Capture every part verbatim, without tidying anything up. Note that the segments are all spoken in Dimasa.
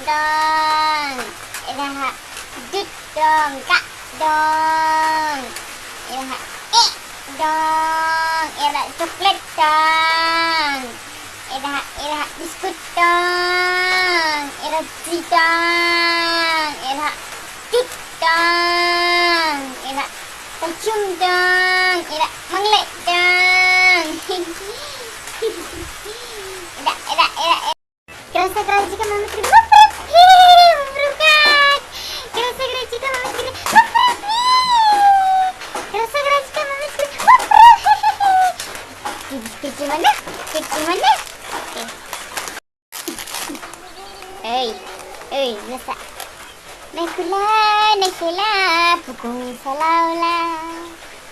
Dong. Elaha dut dong, kak dong. Elaha ek dong. Elaha coklat dong. Elaha, elaha biskut dong. Elaha ji dong. Elaha dut dong. Elaha tajum dong. Elaha manglek dong. Elaha, elaha, elaha, elaha. Kerasa, kerasa jika mama kiri, waprak, hihi, waprak. Kerasa, kerasa jika mama kiri, waprak, hihi. Kerasa, kerasa jika mama kiri, waprak, hihi. Kiri, kiri mana? Kiri mana? Oke. Ei, ei, nasa. Nakula, nakula, bukung salaula.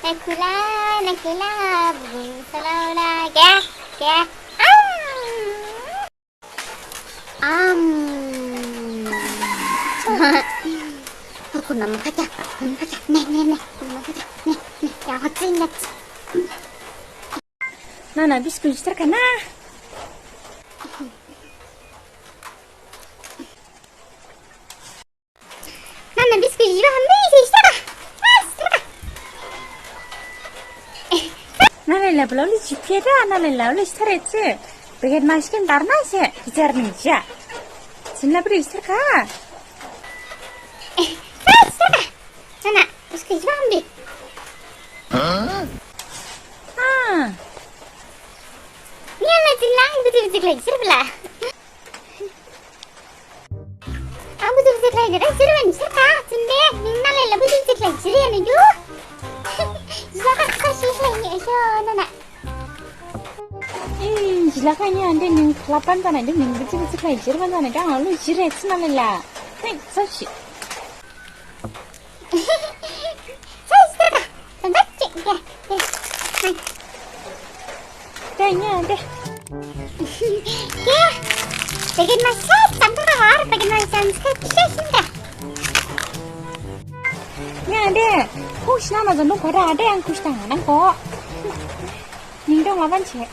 Nakula, nakula, bukung salaula. Kya? Kya? Am. Am. Aku nama kaca, nama kaca. Nih, nih, nih. Nama kaca. Nih, nih. Yang kecil, yang kecil. Nana, biskut jithar kha na? Nana, biskut jiba hambi, jithar kha. Nalai la bla uli jiphe da, nalai la uli jithar etse. Beget maskin darna se, jijar ni ja. Sinla beri jithar kha. Jithar kha. Nana, biskut jiba hambi. Hah? Ah. Ni ala jinlang, biji biji lai jir bla. Ang bujik bujik lai nira, jiri mani sir kha, jinde, ning nalai la bujik bujik lai jiri ya ningdu. Jila kha kha si lai ni ayo nana. Ih, jila kha ni ande ning khlapan jana de ning bujik bujik lai jiri ban jana de ang lu jiri si nalai la. Hei, sa si. Sa si ta. Tanda cik ya. Ya. Hai. Dai nya deh. Ke. Packet masa sampai kahar, packet masa sampai ke sini dah. Nya deh. Khush nama janu pada ada yang khush tangan ko. Ning dong lawan cek.